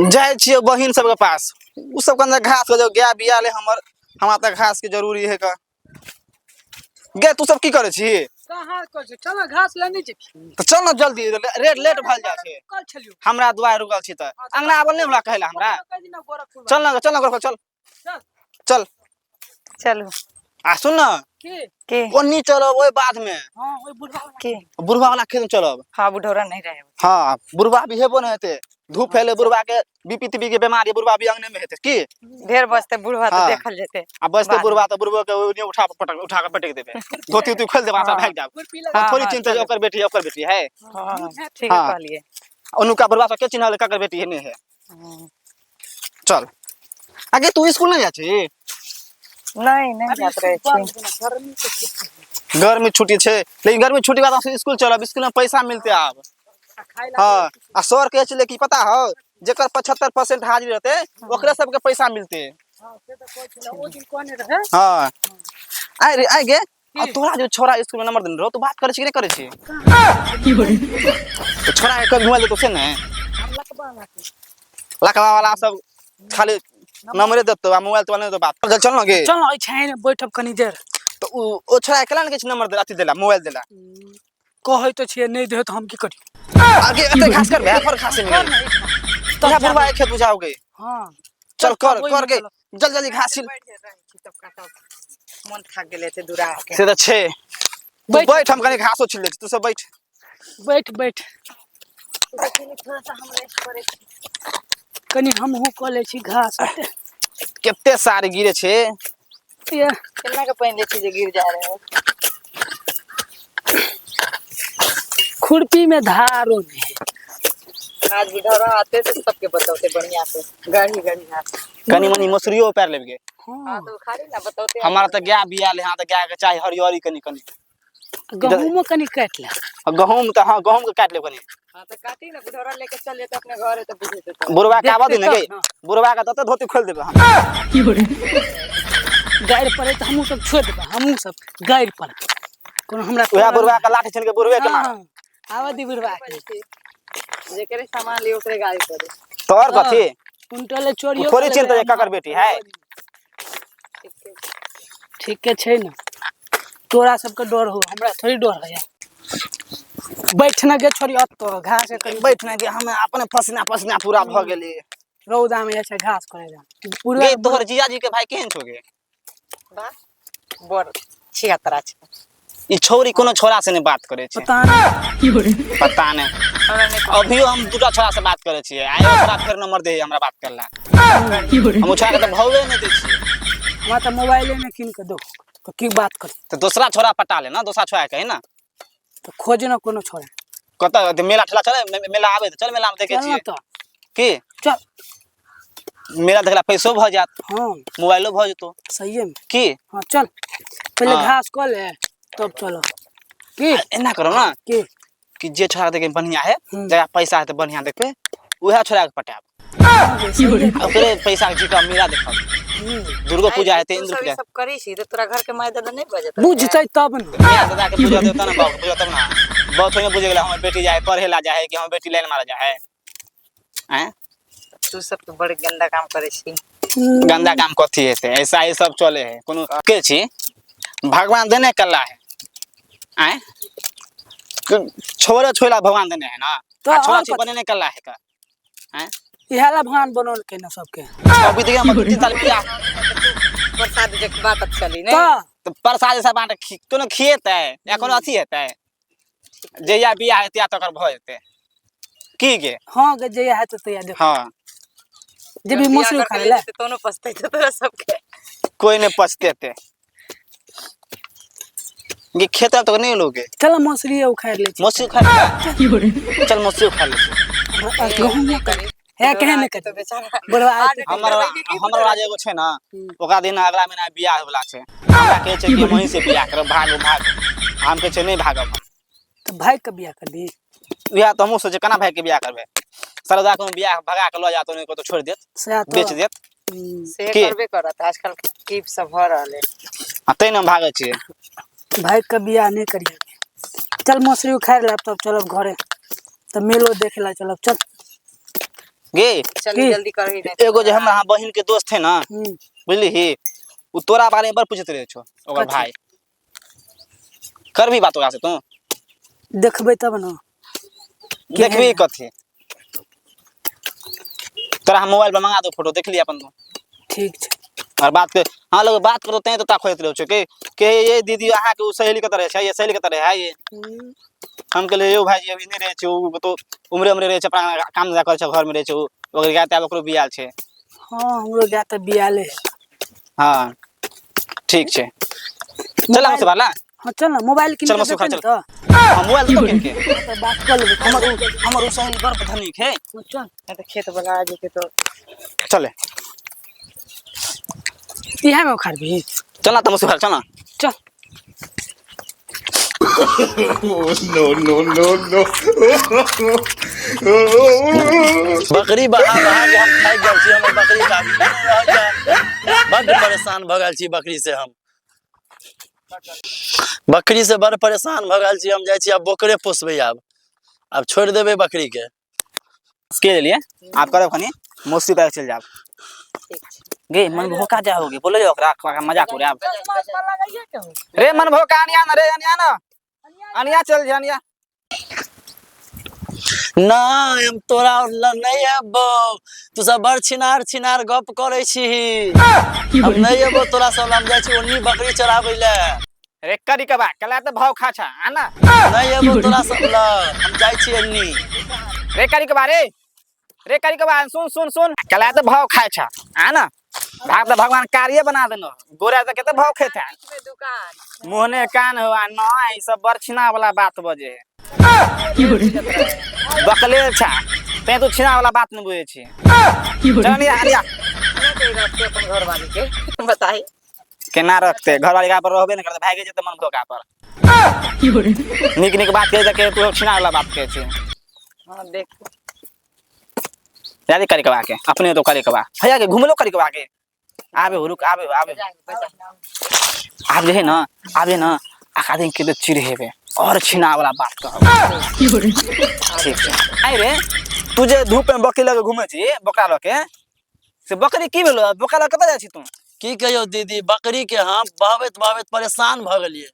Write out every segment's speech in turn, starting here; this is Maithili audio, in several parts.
जाइ छियै बहिन सबके पास, ओ सब कने घास के गाय बिया ले हमर, हमरा तऽ घास के जरूरी है का। गे तू सब की करै छी? कहाँ करै छी? चल घास लेने जेबही। तऽ चल ने जल्दी, रेट लेट भऽ जाइ छै। रुकल छलियौ। हमरा दुआरे रुकल छी तऽ अंगना आबल नहि हमरा कहै लए हमरा। कहि दिना गोरखपुर। चल ने, चल ने गोरखपुर, चल। चल। चल। चलू। आ सुन ने। की? की? ओन्नी चलब ओहि बाध में। हाँ, ओहि बुढ़वा वाला। की? बुढ़वा वाला खेत में चलब। हाँ, बुढ़ौरा नहीं रहे। हाँ, बुढ़वा भी हेबो नहि हेतै, धूप फैले, बुढ़वा के बीपी तीपी के बीमारी, बुढ़वा भी अंगने में हेतै की। ढेर बचते बुढ़वा हाँ। तो देखल जेते। आ बचते बाद में। बुढ़वा तऽ बुढ़बो के ओने उठा पटक, उठा के पटक देबै, धोती उती खोलि देबै, हाँ। भागि जाब। खुरपी लगा। हाँ, थोड़ी हाँ, चिन्हते चलू। ओकर बेटी है, ओकर बेटी है। हाँ, ठीक हाँ। कहलिए। ओनुका बुढ़वा सब के चिन्हल ककर बेटी है, नहि है। हाँ। चल आगे। तू स्कूल नहीं जाइ छी? नहीं, नहीं अभी जात रहे बंद छी। दिना, गर्मी के छुट्टी। गर्मी छुट्टी छै, लेकिन गर्मी छुट्टी के बाद हम स्कूल चलब, स्कूल में पैसा मिलते आब। आ खाय ला। हाँ, आ सर कहै छलै कि पता हो, जेकर 75% हाजिरी रहते ओकरे सबके पैसा मिलते। हाँ, से तऽ कहै छलै, ओ दिन कहने रहे। हाँ, आइ रे आइ गे, आ की? तोरा जो छोरा स्कूल में नंबर देने रहो, तू बात करै छी कि नहि करै छी? तो छोरा के कभी मोबाइल देतो से ने? हम लकबा वाला के। लकवा वाला सब खाली नंबरे देतो आ मोबाइल तोबाइल नहि देतो बात। चल चल न गे। चल ने, ओहि छाया में बैठब कनी देर। तो उ ओ छोरा के केना ने किछु नंबर देला, अथी देला, मोबाइल देला? कहै तऽ छियै, नहि देह तऽ हम की करी? आगे एते घास कर बे, पर घास में कर ने एहिठाम। तोरा बुढ़वा के खेत बुझाओगे। हाँ। चल कर। ओहिमे कर गे। चलब। जल्दी जल्दी घास छिल। बैठ रहै छी तब काटब, मन थाक गेलै एते दूरा के। से तऽ छै, तू बैठ। बैठ, हम कनी घासो छिल लै छी, तू सब बैठ। बैठ बैठ। थोड़ा सा हम रेस्ट करै छी। कनी हमहूँ कऽ लै छी घास ओते। कते सारी गिरे छै। ये। केना के पानि दै छी जे गिर जा रहे है। खुरपी में धारो नहीं है। आज बुढ़ौरा आते तो सबके बतौते बढ़िया से, गढ़ी गढ़ी घास। कनी मनी मसूरियो उपारि लेब गे। हाँ। हाँ। तो उखाड़ी ना, बतौते। हमारा तऽ गाय बिया ले, हाँ तऽ गाय के चाही हरियरी कनी कनी। गहूमो कनी काटि ले। आ गहूम तऽ हाँ, गहूम के काटि लेब कनी। हाँ तो काटी ना, बुढ़ौरा लेके चल जेते अपने घर तो बुझे तो। बुढ़वा के आबऽ दे ने देखते गे। तब ना। बुढ़वा के तते धोती खोलि देबै हम। गारि पड़े तऽ हमहूँ सब छोड़ि देबै, हमहूँ सब गारि पड़े कोनो हमरा। उएह बुढ़वा के लाठी छीन के बुढ़वे के मारब। हाँ, आबऽ दी बुढ़वा के। जेकरे सामान ली ओकरे गाड़ी पड़े। तऽ आओर कथी? कुंटले चोरियो थोड़ी कऽ चिन्हतै लेबै। जे ककर बेटी है। ठीके छै ने, तोरा सबके डर हो, हमरा थोड़ी डर होइया। बैठ न गे छोड़ी, अतऽ घास के कनी। बैठ ने गे, हमे अपने पसीना पसीना पूरा भऽ गेली। रौदा में जाइ छै घास करे लए पूरा। गे, तोहर जीजाजी के भाई केहन छौ गे? बा बड़ छिहत्तरा छै। ई छौरी कोनो छोरा से नहि बात करै छै। पता नहि। पता नहि। हमरा नहि। अभियो हम दूटा छोरा से बात करै छियै, आइ छोरा फेर नंबर दे हमरा बात करला, हम ओ छोरा के तऽ भावे नहि दै छियै। हमरा तऽ मोबाइले नहि कीन कऽ दो तऽ की बात करी? तऽ दोसरा छोरा पटा ले ना, दोसरा छोरा के है ना। तऽ खोज ने कोनो छोरा। कतऽ अथी मेला ठेला चले, मेला आबै तऽ चल, मेला मे देखै चल ने। छियै। तऽ की? चल। मेला देखला पैसो भऽ जायत। हाँ। मोबाइलो भऽ जेतौ। सहिए में। की? हाँ, चल पहिले। हाँ। घास कऽ ले तब चलो की। एना करो ना। की? कि जे छोरा देखे बढ़िया है, हम्म। जकरा पैसा है तऽ बढ़िया देखबै, उएह छोरा के पटायब। सहिए। आ ओकरे पैसा के जीका मेला देखब। दुर्गो पूजा हेतै, तू इंद्र सब ई पूजा। सब करै छी तऽ तोरा घर के माय दादा नहि बजत? बुझतै तब ने। माय दादा के बुझत तब ने, बाबू बुझत तब ने। बहुत थोड़ी बुझे गेलै हमर बेटी जाइ है पढ़े ला जाइ है कि हमर बेटी लाइन मारे जाइ है, आँय? तू सब तऽ बड़ गंदा काम करै छी। गंदा काम कथी हेतै? ऐसा ही सब चले है। कोनो के छी भगवान देने कल्ला है, आँय? छोड़े छोड़ला भगवान देने है ना। तऽ आ छोड़ा आओर छी कथी? बनेने कल्ला है का, आँय? इएह ला भगवान बनौलकै ने सबके। अभी देखिए हमर 2-3 साल बियाह। प्रसाद जे बात चली ने। तऽ तऽ प्रसाद सब बाँट कोनो खिएतै या कोनो अथी हेतै? जहिया बियाह हेतै तकर भऽ जेतै की गे? हाँ गे, जहिया हेतै तहिया देख। हाँ। जेबी मौसरी खाय ले। तोनो पछतै तोरा सबके। कोई नहीं पछतेते गे। खेत तो नहीं लोगे। चल, मौसरी उखाड़ि लै छी। मौसी उखाड़ ले, चल मौसी उखाड़ ले छी। गहूँमो करी हे, केहन नहि तो करी। बेचारा बुढ़वा आयत। हमर हमर वाला जे एगो छै ने, ओकरा दिन अगला महीना बियाह होय वाला छै। हमरा कहै छै कि वहीं से बियाह करब, भागो भागो। हम कहै छै नहि भागब हम। तऽ भागि कऽ बियाह करबी? इएह तऽ हमहूँ सोचै, केना भागि के बियाह करबै? सरदा कोनो बियाह भगा के लऽ जायत, ओने कतौ छोड़ि देत, सएह तऽ। बेच देत। से की? करबे करत, आजकल की सब भऽ रहल है। आ तै ने हम भागै छियै। भागि कऽ बियाह नहि करिहे। चल, मौसरी उखाड़ि लेब तब चलब घरे, तऽ मेलो देखे ला चलब, चल। गे चल की? जल्दी करही नहीं एगो जे हमरा बहिन के दोस्त है ना, बुझली ही, उ तोरा बारे में बड़ पूछैत रहे छौ ओकर कथी? भाई। करबी बात ओकरा से तू? देखबै तब ने। देखबी कथी? तोरा हम मोबाइल पर मंगा दो फोटो, देख लिया अपन तू। ठीक छै। और बात के हाँ लोग बात करो तें तो ता खोजैत रहै छौ के ये दीदी अहाँ के उ सहेली कतऽ रहै छै, ये सहेली कतऽ रहै है ये। हम कहलियै यौ भाईजी अभी नहि रहै छै उ, तो उम्रे उम्रे रहै छै, अपना काम धंधा करै छै, घर में रहै छै उ, ओकर गाय ताय ओकरो बियाल छै। हाँ हमरो गाय तऽ बियाले है। हाँ ठीक छै, चल हम से ला। हाँ चल ना, मोबाइल किन चल के मसूखा, देतै ने चल। तऽ। हाँ, मोबाइल तो किन के तऽ बात कऽ लेबै। हमर उ सहेली बड़ धनिक है। हाँ, चल। नहीं तो खेत वाला आ जेते तो। चले। इएह में उखाड़बही? चल ना तमसु चल ना। चल। No, no, no, no. बकरी बहा बहा के हम थाकि गेल छी। हमर बकरी काफी नहि रहैए, बड्ड परेशान भऽ गेल छी बकरी से। हम बकरी से बड़ परेशान भऽ गेल छी। हम जाइ छी आब बोकरे पोसबै, आब आब छोड़ि देबै बकरी के। के लिए आप करब खनी मौसी पर चल जाब। ठीक छै। गे मन भोका जा होगे बोले जो ओकरा ओकरा मजाक उड़े आब। चश्मा लगाइए के हो। रे मन भोका अनिया ना रे, अनिया ना, अनिया चल जा अनिया। नहि हम तोरा लग नहि अयबौ, तू सब बड़ छिनार छिनार गप करै छीही। हम नहि अयबौ तोरा सब लग, हम जाइ छी ओन्नी बकरी चराबै लए। रे करी कबा कला तो भाव खा छा आना। नहि अयबौ तोरा सब लग, हम जाइ छी एन्नी। रे करी कबा रे, रे करी कबा सुन सुन सुन, कला तो भाव खाए छा आना। भाग तो भगवान कार्य बना देनो गोरा तो केते भाव खेता। बीच में दुकान मोहने कान हो आ न ई सब बड़ छिना वाला बात बजे बकले छा ते तू छिना वाला बात नहीं बुझे छी। चल अनिया अनिया। नहीं तो रखते अपन घर वाली के बताई। केना रखते घरवाली का पर रहबे न करते, भागे जेते मन भोका पर। निक निक बात कहे के तू छिना वाला बात कहे छी। हां देख याद करे कबा के अपने तो करे कबा भैया के घुमलो करे कबा के आबे हो रुक आबे हो आबे। आब जे है ना आबे ना आका दिन के तो चिर हेबे और छिना वाला बात कहब। ठीक छै। आइ रे तू जे धूप में बकरी लगे घुमे छी बकरा लके से बकरी की भेलो, बकरा लके कतऽ जाइ छी तू? की कहियौ दीदी, बकरी के हम बहबैत बहबैत परेशान भऽ गेलियै।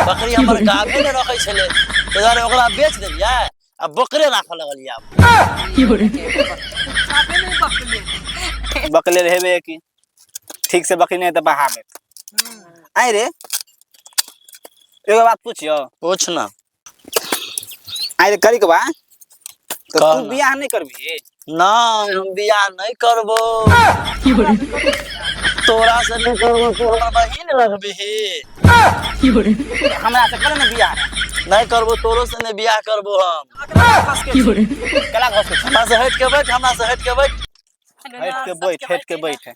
बकरी हमर गाभे नहि रखै छलै, ताहि दुआरे ओकरा बेच देलियै आ बकरे राखऽ लगलियै। आब बकले हेबे की ठीक से बकरी नहीं तऽ बहाबे। आइ रे एगो बात पूछियो? पूछ ना। आइ रे करी के बा तो कह तू ना। बियाह नहीं करबी? नहि हम बियाह नहि करबो, तोरा से नहि करबो, तू हमर बहिन लगबिही। हमरा से करे ना बियाह। नहि करबो, तोरो से नहि बियाह करबो हम। कला घस के छी। हमरा से हटि के बैठ, हमरा से हटि के बैठ। हट के बैठ, हट के बैठ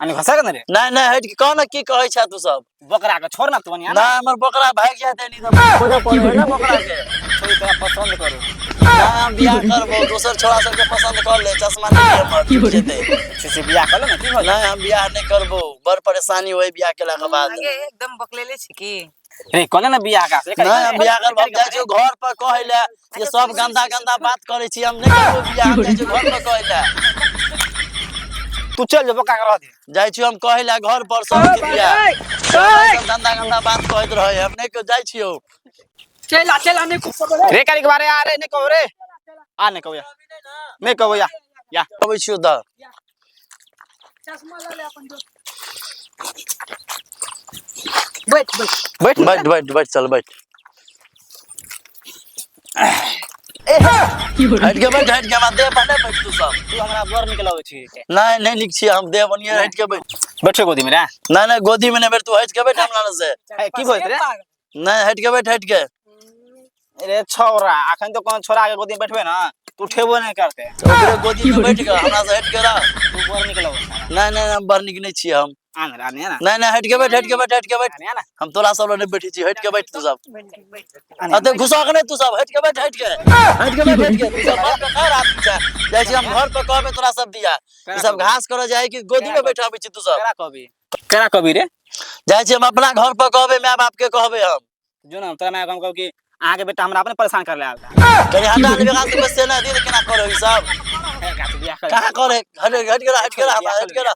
अनि घसा के न रे। नहि नहि हटि के कह ना की कहै छह तू सब। बकरा के छोड़ ना तू अनिया। नहि हमर बकरा भागि जायत एनी तऽ खोजऽ पड़ै है ना बकरा के। छोड़ तोरा पसंद करू। नहि हम बियाह करबो, दोसर छोरा सबके पसंद कर ले, चश्मा नहि हमर टूटि जेतै। से से बियाह कर ले ना की भऽ नहि हम बियाह नहि करबो, बड़ परेशानी होय बियाह केला के बाद। आगे एकदम बकलेले छी की? रे कहले ना बियाह का से। नहि हम बियाह करबो, हम जाइ छियौ घर पर कहै लए जे सब गंदा गंदा बात करै छी। हम नहि करबो बियाह, हम जाइ छियौ घर पर कहै लए। तू चल जो बकरा के रह दे। जाइ छियौ हम कहै लए घर पर सबके बियाह, सब गंदा गंदा बात कहैत रहै, हम नहि जाइ छियौ। चल आ चल आ नहीं को रे करी के बारे आ रे नहीं कहो रे आ नहीं कहो या नहीं कहो या या अबै छियौ तऽ। चश्मा ला ले अपन दोस्त। बैठ बैठ बैठ बैठ बैठ बैठ चल बैठ, हटि के बैठ, हटि के हमरा देह पर नहि बैठ तू सब। तू हमरा बड़ निक लगै छी। नहि नहि नीक छियै हम, देह बनिए हटि के बैठ। बैठो गोदी में रे। नहि नहि गोदी में नहि बैठ, तू हटि के बैठ हमरा से। ए, की बोलत रे? नहि हटि के बैठ, हटि के। रे छौरा अखन तो कोनो छोरा के गोदी में बैठबे ना तू उठेबो नहीं करते। ओकरे गोदी में बैठ के हमरा से हटि के रह। तू बड़ निक लगै छ। नहि नहि हम बड़ नीक नहि छियै हम। आ ना रे, आ ना। नहि नहि हटि के बैठ, हटि के बैठ, हटि के बैठ। आ ना। हम तोरा सब लग नहि बैठै छी, हटि के बैठ तू सब। आ ना। अते घुसा के नहि तू सब, हटि के बैठ, हटि के, हटि के बैठ, हटि के। तू सब बड़ बेकार आदमी छै। जाइ छी हम घर पर कहबै तोरा सब दिया ई सब घास करऽ जाइ कि गोदी में बैठाबै छी तू सब। केरा कभी केरा कभी रे। जाइ छी हम अपना घर पर कहबै, माय बाप के कहबै हम। जो ना तोरा माय हम कहब कि अहाँ के बेटा हमरा अपने परेशान कर ले आयल। कनि हटा लेबै एकरा सबके से नहि दिय तऽ केना करब ई सब। बियाह कर कहाँ करे हट हट के रह, हट के रह, हट के रह,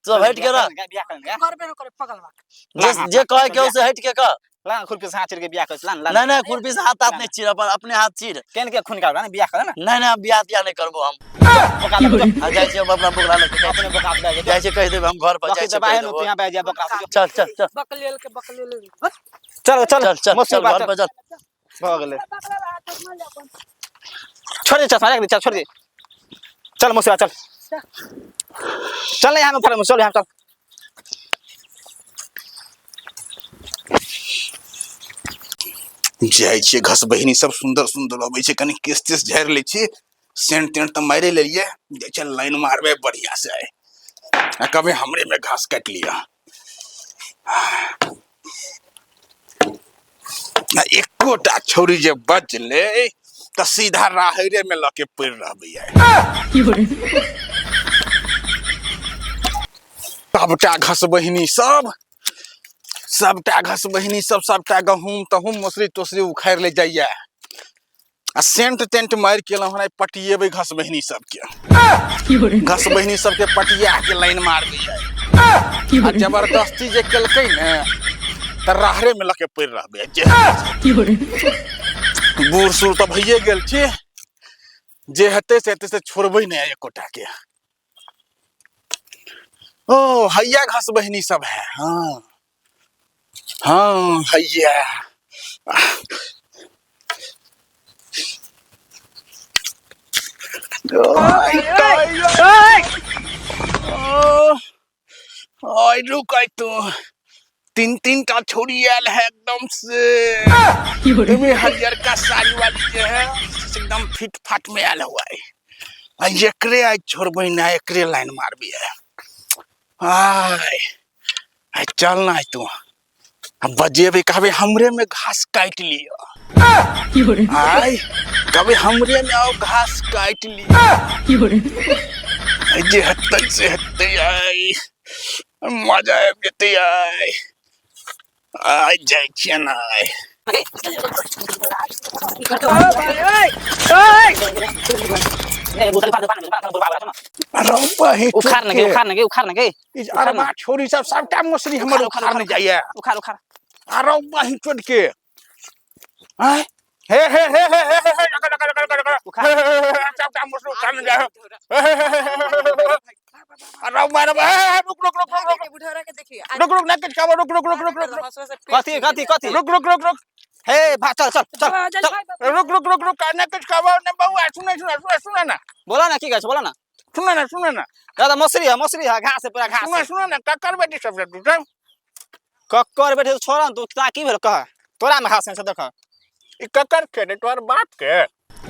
सब हट के रह। बियाह कर गया करबे न करे पगलवा जे जे कहे के हो से हट के कह। ला खुरपी से हाथ चीर के बियाह कर ला ला। नहीं नहीं, खुरपी से हाथ हाथ नहीं चीर, अपन अपने हाथ चीर। केन के खून का ना बियाह कर ना। नहीं नहीं, हम बियाह तियाह नहीं करबो हम। बोका दे आ जाइ छी हम अपना बोकरा लके, अपने बोका दे जाइ छी कहि देबै हम घर पर, जाइ बाकी छी दबाए कहि न देबो। तू यहाँ पे जा बोका से। चल चल चल बकलेल के बकलेल हट। चल चल चल चल मौसी चल बात घर पर चल। भऽ गेलै। बकलेल हाथ में ले अपन। छोड़ दे चश्मा, रख दे, चल छोड़ दे, चल मौसी चल चल यहाँ में फरम, चल यहाँ चल। जाइ छियै घस बहिनी सब सुन्दर सुन्दर अबै छै, कनि केस तेस झाड़ि लै छियै, सेंट तेंट तऽ मारि लेलियै, जाइ छियै लाइन मारबै बढ़िया से आइ, आ कभी हमरे में घास काटि लिअ। आ एकोटा छौरी जे बचलै तऽ सीधा राहैरे में लऽ के पड़ि रहबै आइ। सबटा घस बहिनी सब, सबटा घस बहिनी सब, सबटा गहूम तहूम मौसरी तोसरी उखाड़ि ले जाइया, आ सेंट तेंट मारि के एलहुँ हन, आइ पटिएबै घस बहिनी सबके, घस बहिनी सबके पटिया के लाइन मारबै आइ। आ जबरदस्ती जे केलकै ने तऽ राहरे में लऽ के पड़ि रहबै। जे बूढ़ सूढ़ तऽ भइए गेल छी, जे हेतै से हेतै, से छोड़बै नहि एकोटा के। ओ हैया घस बहिनी सब है, हाँ हाँ हैया। ओय रुक आइ तू, तीन तीन टा छोरी आयल है एकदम से, तुम्हें हरियर का साड़ी वाली जे है एकदम फिट फाट में आयल हुआ है, आ एकरे आइ छोड़बै ना, एकरे लाइन मारबी है। आय आइ चल ना तू, आ बजेबै कहबै हमरे में घास काटि लिअ, आय कहबै हमरे में आओ घास काटि लिअ, आइ जे हेतै से हेतै, आइ मजा आबि जेतै, आइ आइ जाइ छियै ना आइ। उखाड़ न गे, उखाड़ न गे, उखाड़ न गे। ई अरबा छोरी सब सबटा मौसरी हमर उखाड़, उखाड़ जाइया। उखाड़ उखाड़। अरौ बहिन चोट के। आय हे हे हे हे हे हे हे लगा लगा लगा लगा लगा। उखाड़। हे, हे, हे, हे, सबटा मौसरी उखाड़ जाय। हे, हे, हे, हे, हे, हे, हे। अरौ मार हे, हे, हे, रुक रुक रुक रुक रुक। बुढ़ौरा के देखिए। रुक रुक ना किछ खाबो, रुक रुक रुक रुक रुक रुक। हंसुआ से पेट कथी चीर कथी देता। कथी? रुक रुक रुक रुक। हे भा चल चल चल चल चल। भाई। रुक रुक रुक रुक, ना किछ खाबो ना बौआ, सुनै सुनै सुनै सुनै ना। बोला ना की कहै छै, बोला ना। सुनै ना सुनै ना। दादा मौसरी है, मौसरी है, घास है, पूरा घास सुनै है। सुनै ना, ककर बेटी सब तू सब? ककर बेटी छोड़ा न तू, ता की भेल कह, तोरा में घास है देख। ई ककर के रे, तोहर बाप के?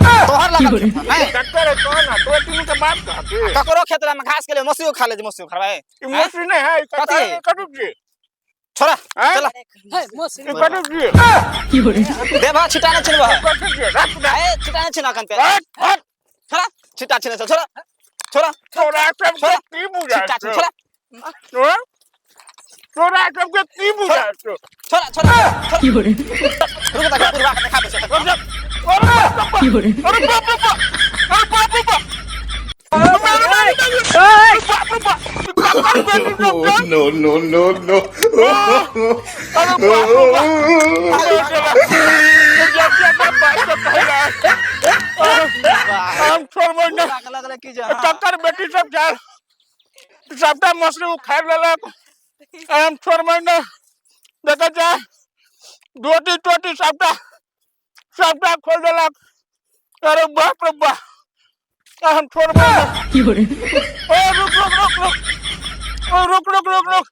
तोहर लगल खेत में, नहीं? ककर है तोहर ना, तोरा तीनू के बाप के हकी। ककरो खेत में घास के लिए मौसी खा ले, मौसी खरवाए। ई मौसी नहीं है, ई ककर कथी? है, कटु जी। छोड़ा, हैं? चला। हे मौसी। ई कटु जी। देबा छिटा न छिनबा। कटु जी, रख दे। ए छिटा न छिना कन पे। हट, हट। छोड़ा, छिटा छिने चल, छोड़ा। छोड़ा। तोरा सबके छोड़ा। की बुझाइ छिटा छौ? छिन, छोड़ा। तोरा? तोरा सबके की बुझाइ छौ? छोड़ा, छोड़ा, छोड़ा। रुक त बुढ़वा के देखा दे छै। अरे बाप रे बाप। अरे बाप रे बाप। अरे बाप रे बाप। अरे बाप रे बाप। ककर बेटी सब छौ? No, no, no, no. अरे बाप रे बाप। हम छोड़बै नहि। बुढ़वा के लगलै की जे हाँ। ककर बेटी सब छै, सबटा मछली उखाड़ि लेलक, हम छोड़बै नहि। देखै छै धोती तोती सबटा सबटा खोलि देलक। अरे बाप रे बाप, हम छोड़बै नहि। ओ रुक रुक रुक रुक, ओ रुक रुक रुक रुक।